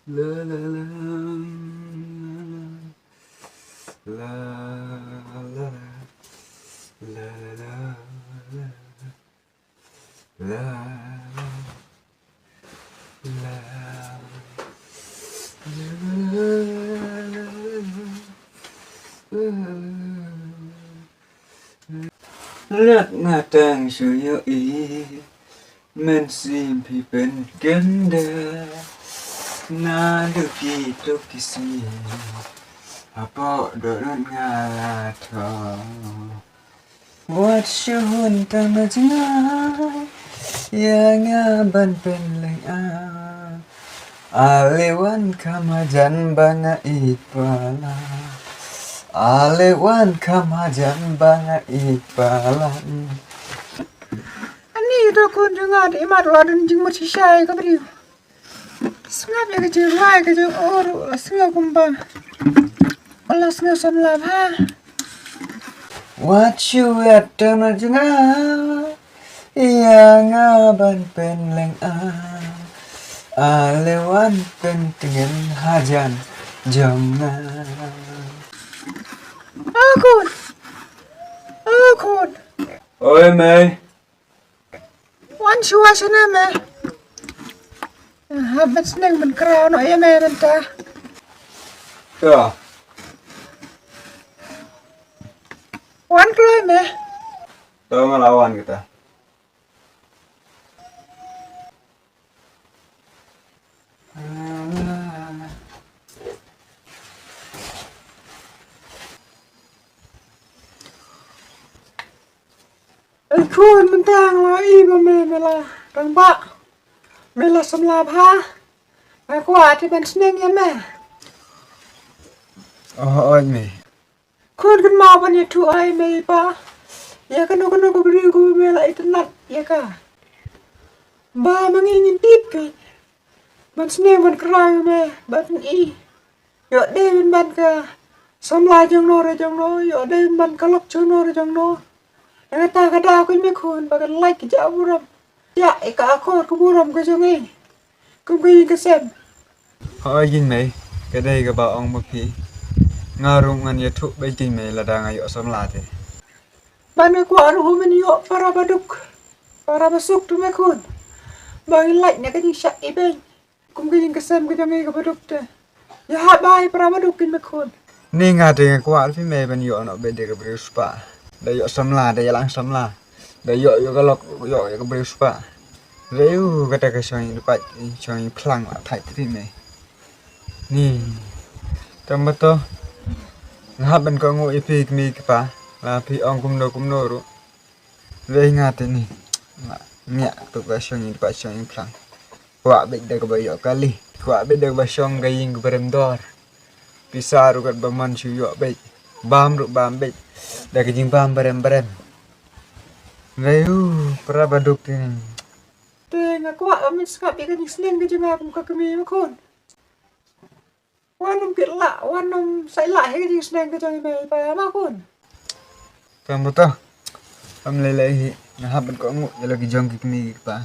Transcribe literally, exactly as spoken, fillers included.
La la la la la la la la la la. La la la la. Lak nga tang shu ïohi, mynsiem phi pynkyndit. Naduh kito ki sngi, hapoh dohnud nga la thoh. Wat shu hun tang na jngai, ïa nga ban pynlyngngoh. Ale wan kham hajan ba nga ïeit palat. Ale wan kham hajan ba nga ïeit palat. Ani to khun jong nga, dei mat la don jingmut shisha ïa ka briew. Sngap ïa ka jingrwai ka jong u ruh la sngew kumba la sngew samla bha. Wat shu ïa tang na jngai, ïa nga ban pynlyngngoh. Ale wan pyntngen hajan jong nga. O khun. O khun. Oi mei. Wan shuwa shane mei. Hap ban sneng ban kraw noh ïa mei mynta. To. Wan kloi mei. To nga la wan kita. Ei khun, mynta nga la ïohi ba me, me la rangbah, me la samla bha. Nga kwah te ban sneng ïa me. Oh, oi me. Khun, kynmaw ban ïathuh ïa i mei i pa ïa kano kano ka briew kaba me la itynnad ïa ka. Ba ma ngi ngin tip ka ban sneng ban kraw ïa me, ban i. Ïoh dei ban ban ka samla jong no re jong no, ïoh dei ban ban ka lok jong no re jong no. Ïa kata ka daw kynmaw khun ba kan lait ka jaka burom. Ïa ka akor ka burom ka jong i. Kum ka ïing ka sem. Hooid keiñ mei, ka dei kaba ong ma phi. Nga ruh ngan ïathuh beit keiñ mei lada nga ïoh samla te. Ba nga kwah ruh men ïoh para ba duk, para ba suk tu me khun. Ba ngin lait na ka jingshah ibeiñ. Kum ka ïing ka sem ka jong i kaba duk te. Ïa hap ba i para ba duk keiñ me khun. Ni nga te nga kwah phi mei ban ïoh noh beit da ka briew spah. Da ïoh samla, da ïalang samla. Da ïoh ïoh ka lok, ïoh ïoh ka briew spah. Rei u kata ka shong ïing dpait, shong ïing phlang la thait phi mei. Ni. Tang ba to. Nga hap ban kohnguh ïa phi kmie ki kpa. La phi ong kumno kumno ruh. Wei nga te ni. Nga ngiah tu ka shong ïing dpait shong ïing phlang. Kwah beit da kaba ïoh kali. Kwah beit da kaba shong ka ïing kaba rem dor. Pisa ruh kat ba man shu ïoh beit. Bam ruh bam beit. Da ka jingbam barem barem. Wei u para ba duk te ni. Te nga kwah ba men sngap ïa ka jingsneng ka jong nga kum ka kmie me khun. Wan ym kit lah, wan ym sai lah hi ka jingsneng ka jong i mei i pa ma khun. Tang ba to. Ym lei lei hi, nga hap ban kohnguh ïa la ki jong ki kmie ki kpa.